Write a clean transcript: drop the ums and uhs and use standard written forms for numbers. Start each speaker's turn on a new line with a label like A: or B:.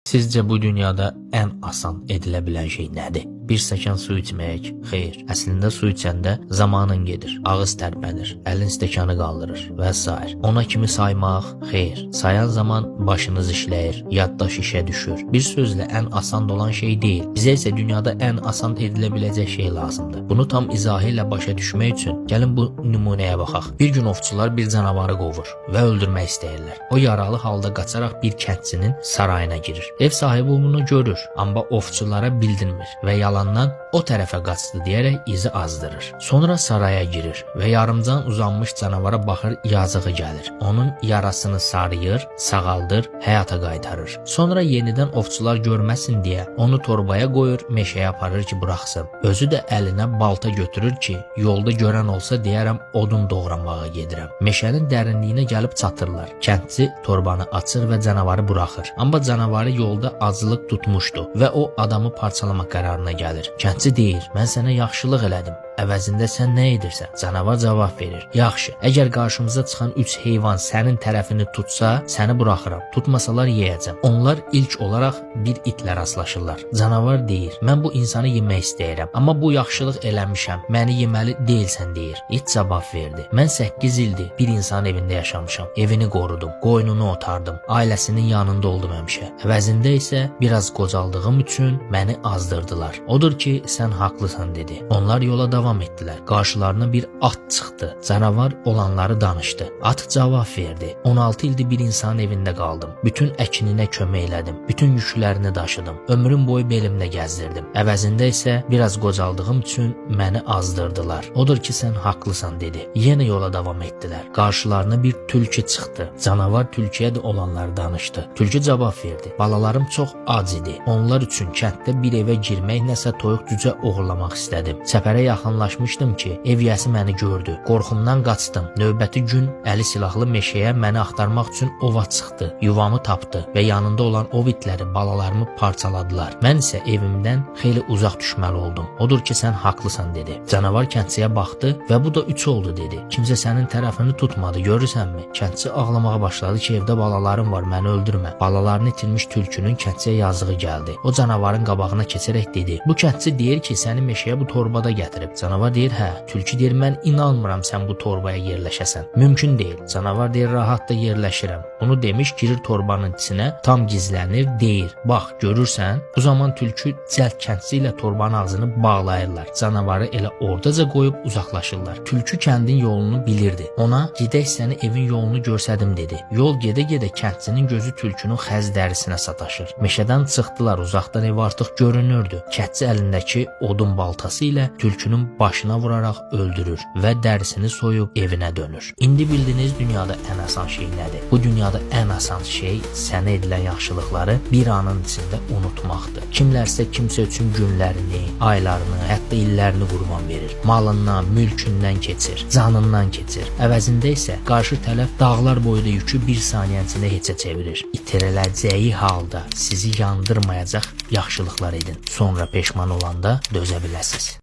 A: Sizcə bu dünyada ən asan edilə bilən şey nədir? Bir stəkan su içmək? Xeyr. Əslində su içəndə zamanın gedir, ağız tərpənir, əlin stəkanı qaldırır və sair. Ona kimi saymaq? Xeyr. Sayan zaman başınız işləyir, yaddaş işə düşür. Bir sözlə ən asan olan şey deyil. Bizə isə dünyada ən asan edilə biləcək şey lazımdır. Bunu tam izahı ilə başa düşmək üçün gəlin bu nümunəyə baxaq. Bir gün ovçular bir canavarı qovur və öldürmək istəyirlər. O yaralı halda qaçaraq bir kəndçinin sarayına girir. Ev sahibi bunu görür, amma ovçulara bildirmir və yalandan o tərəfə qaçdı deyərək izi azdırır. Sonra saraya girir və yarımcan uzanmış canavara baxır, yazığı gəlir. Onun yarasını sarıyır, sağaldır, həyata qaytarır. Sonra yenidən ovçular görməsin deyə onu torbaya qoyur, meşəyə aparır ki, buraxsın. Özü də əlinə balta götürür ki, yolda görən olsa deyərəm odun doğramağa gedirəm. Meşənin dərinliyinə gəlib çatırlar. Kəndçi torbanı açır və canavarı buraxır. Amma canavarı yolda aclıq tutmuşdu və o adamı parçalamaq qərarına gəlir. Kəndçi deyir: "Mən sənə yaxşılıq elədim. Əvəzində sən nə edirsən?" Canavar cavab verir: "Yaxşı, əgər qarşımıza çıxan 3 heyvan sənin tərəfini tutsa, səni buraxıram. Tutmasalar yeyəcəm." Onlar ilk olaraq bir itlə rastlaşırlar. Canavar deyir: "Mən bu insanı yemək istəyirəm, amma bu yaxşılıq eləmişəm. Məni yeməli deyilsən" deyir. İt cavab verdi: "Mən 8 ildir bir insanın evində yaşamışam. Evini qorudum, qoyununu otardım, ailəsinin yanında oldum həmişə. Əvəzində isə biraz qocaldığım üçün məni azdırdılar. Odur ki, sən haqlısan" dedi. Onlar yola davam etdilər. Qarşılarına bir at çıxdı. Canavar olanları danışdı. At cavab verdi: "16 ildir bir insanın evində qaldım. Bütün əkininə kömək elədim. Bütün yüklərini daşıdım. Ömrüm boyu belimdə gəzdirdim. Əvəzində isə biraz qocaldığım üçün məni azdırdılar. Odur ki, sən haqlısan" dedi. Yenə yola davam etdilər. Qarşılarına bir tülkü çıxdı. Canavar tülküyə də olanları danışdı. Tülkü cavab verdi: "Balalarım çox ac idi. Onlar üçün kənddə bir evə girmək, nəsə toyuq cücə oğurlamaq istədim. Çəpərə yaxınlaşmışdım ki, ev yiyəsi məni gördü. Qorxumdan qaçdım. Növbəti gün əli silahlı meşəyə məni axtarmaq üçün ova çıxdı. Yuvamı tapdı və yanında olan ov itləri balalarımı parçaladılar. Mən isə evimdən xeyli uzaq düşməli oldum. Odur ki, sən haqlısan" dedi. Canavar kəndçiyə baxdı və "Bu da 3 oldu" dedi. "Kimsə sənin tərəfini tutmadı, görürsənmi?" Kəndçi ağlamağa başladı ki, "Evdə balalarım var, məni öldürmə." Balalarını itirmiş tülkünün kəndçiyə yazığı gəldi. O canavarın qabağına keçərək dedi: "Bu kəndçi deyir ki, səni meşəyə bu torbada gətirib." Canavar deyir: "Hə." Tülkü deyir: "Mən inanmıram sən bu torbaya yerləşəsən. Mümkün deyil." Canavar deyir: "Rahat da yerləşirəm." Bunu demiş, girir torbanın içinə, tam gizlənir, deyir: "Bax, görürsən?" Bu zaman tülkü cəld kəndçi ilə torbanın ağzını bağlayırlar. Canavarı elə ordaca qoyub uzaqlaşırlar. Tülkü kəndin yolunu bilirdi. Ona "Gedək, səni evin yolunu göstərim" dedi. Yol gedə-gedə kəndçinin gözü tülkünün xəz dərisinə sataşır. Meşədən çıxdılar, uzaqdan ev artıq görünürdü. Kəndçi əlindəki odun baltası ilə tülkünün başına vuraraq öldürür və dərisini soyub evinə dönür. İndi bildiniz dünyada ən asan şey nədir? Bu dünyada ən asan şey sənə edilən yaxşılıqları bir anın içində unutmaqdır. Kimlərsə kimsə üçün günlərini, aylarını, hətta illərini qurban verir. Malından, mülkündən keçir, canından keçir. Əvəzində isə qarşı tərəf dağlar boyda yükü bir saniyə içində heçə çevirir. İtiriləcəyi halda sizi yandırmayacaq yaxşılıqlar edin. Sonra peşman olanda dözə biləsiniz.